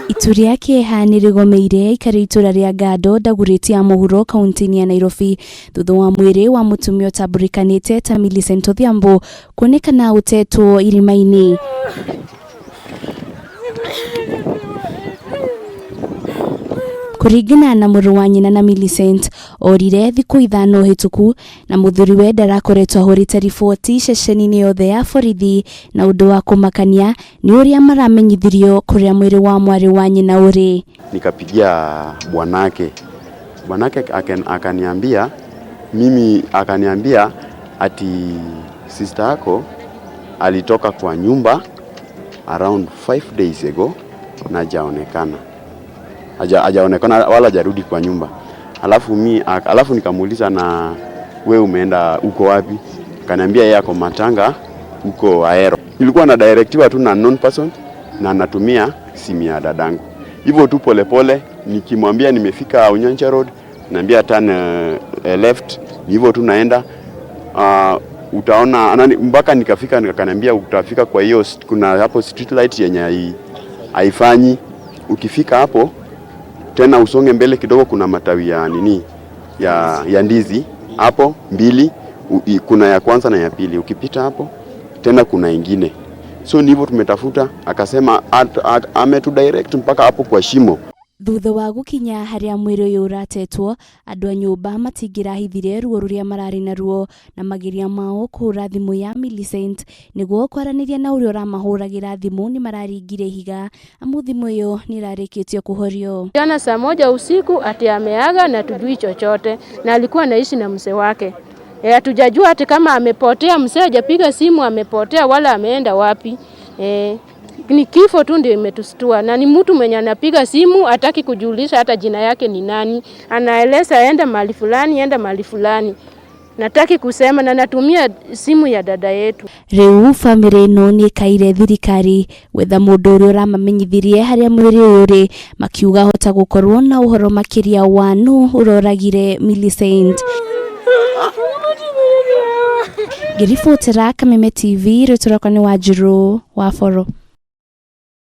Itu rĩa kĩeha nĩ rĩgomeire aikari a itũra rĩa Ngando, Dagoretti ya mũhuro kaunti-inĩ ya Nairobi thutha wa mwĩrĩ wa mũtumia ũtambũrĩkanĩte ta Millicent Odhiambo kuonekana ũtetwo irima-inĩ. Kũringana na mũrũ wa nyina na Millicent, orire thikũ ithano hĩtũku na mũthuriwe ndarakoretwo ahũrĩte riboti ceceni-inĩ yothe ya borithi na ũndũ wa kũmakania nĩ ũrĩa maramenyithirio kũrĩa mwĩrĩ wa mwarĩ wa nyina ũrĩ. Nikapigia bwanake, bwanake akaniambia mimi, akaniambia ati sister yako alitoka kwa nyumba around 5 days ago na hajaonekana, hajaonekana wala hajarudi kwa nyumba. Alafu nikamuuliza, na we umeenda uko wapi? Akaniambia yeye ako Matanga huko Ahero. Nilikuwa na directiwa tu na known person na natumia simu ya dadangu. Hivyo tu polepole nikimwambia nimefika Unyanja Road, naambia turn left, ni hivyo tu naenda. Utaona nani, mpaka nikafika, akaniambia utafika kwa hiyo kuna hapo street light yenye haifanyi. Ukifika hapo tena usonge mbele kidogo, kuna matawi ya nini ya ndizi hapo mbili, kuna ya kwanza na ya pili. Ukipita hapo tena kuna ingine. So ni hivyo tumetafuta, akasema ametu direct mpaka hapo kwa shimo. Thutha wa gukinya haria mwĩrĩ ũyũ ũratetwo, andũ a nyũmba matingĩrahithire ruo rũrĩa mararĩ naruo na mageria mao kũhũra thimũ ya Millicent nĩguo kwaranĩria na ũrĩa ũramahũragĩra thimũ nĩ mararingire ihiga amu thimũ ĩyo nĩ ĩrarĩkĩtio kũhorio. Jana saa 1 usiku ati ameaga na tujui chochote, na alikuwa anaishi na mzee wake. Hatujajua ati kama amepotea, mzee hajapiga simu amepotea wala ameenda wapi. Ni kifo tu ndio imetustua, na ni mtu mwenye anapiga simu hataki kujulisha hata jina yake ni nani, anaeleza enda mahali fulani, enda mahali fulani. Nataki kusema na natumia simu ya dada yetu. Riu family ĩno nĩ ĩkaire thirikari gwetha mũndũ ũrĩa ũramamenyithirie harĩa mwĩrĩ ũyũ ũrĩ, makiuga hota gũkorwo na ũhoro makĩria wa nũ ũroragire Millicent. Ngĩribotera Kameme TV, rĩtwa rĩakwa nĩ Wanjirũ wa Boro.